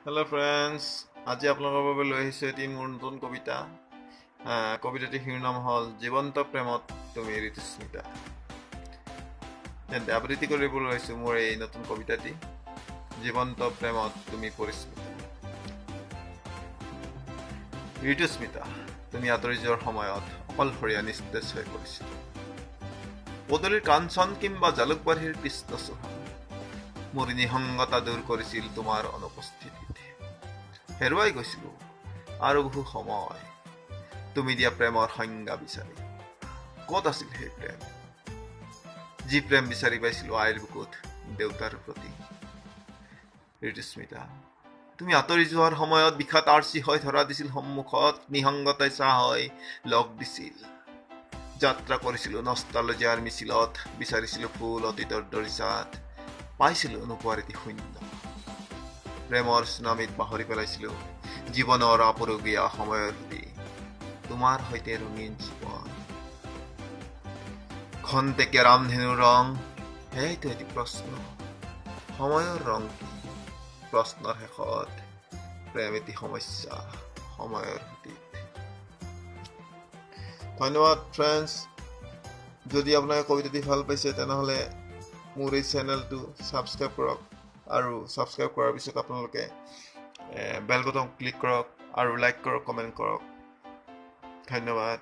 Hello' friends, আজি আপোনালোকৰ বাবে লৈ আহিছোঁ এটি মোৰ নতুন কবিতা। কবিতাটিৰ শিৰোনাম হ'ল জীৱন্ত প্ৰেমত তুমি ঋতুস্মিতা। তেন্তে আবৃত্তি কৰিবলৈ লৈছোঁ মোৰ এই নতুন কবিতাটি, জীৱন্ত প্ৰেমত তুমি পৰিস্মিতা। ঋতুস্মিতা, তুমি আঁতৰি যোৱাৰ সময়ত অকলশৰীয়া নিস্তেজ হৈ পৰিছিলা। পদূলিৰ কাঞ্চন কিম্বা জালুকবাৰীৰ কৃষ্ণচূড়া মোৰ নিসংগতা দূৰ কৰিছিল তোমাৰ অনুপস্থিতিত। হেৰুৱাই গৈছিলো আৰু বহু সময় তুমি দিয়া প্ৰেমৰ সংজ্ঞা বিচাৰি। ক'ত আছিল সেই প্ৰেম, যি প্ৰেম বিচাৰি পাইছিলো আইৰ বুকুত দেউতাৰ প্ৰতি? ঋতুস্মিতা, তুমি আঁতৰি যোৱাৰ সময়ত বিষাদ আৰ্চি হৈ ধৰা দিছিল সন্মুখত, নিসংগতাই চাহ হৈ লগ দিছিল। যাত্ৰা কৰিছিলো নষ্টালজিয়াৰ মিছিলত, বিচাৰিছিলো ফুল অতীতৰ দৰিচাত, পাইছিলো নোপোৱাৰ এটি শূন্য। প্ৰেমৰ চুনামিত পাহৰি পেলাইছিলো জীৱনৰ আপুৰুগীয়া সময়ৰ প্ৰতি তোমাৰ সৈতে ৰঙীন জীৱন। খন্তেকীয়া ৰামধেনুৰ ৰং, সেয়াইতো এটি প্ৰশ্ন। সময়ৰ ৰং কি? প্ৰশ্নৰ শেষত প্ৰেম এটি সমস্যা সময়ৰ সুঁতিত। ধন্যবাদ ফ্ৰেণ্ডছ। যদি আপোনালোকে কবিতাটি ভাল পাইছে তেনেহ'লে মোৰ এই চেনেলটো ছাবস্ক্ৰাইব কৰক, আৰু ছাবস্ক্ৰাইব কৰাৰ পিছত আপোনালোকে বেল বটন ক্লিক কৰক আৰু লাইক কৰক, কমেণ্ট কৰক। ধন্যবাদ।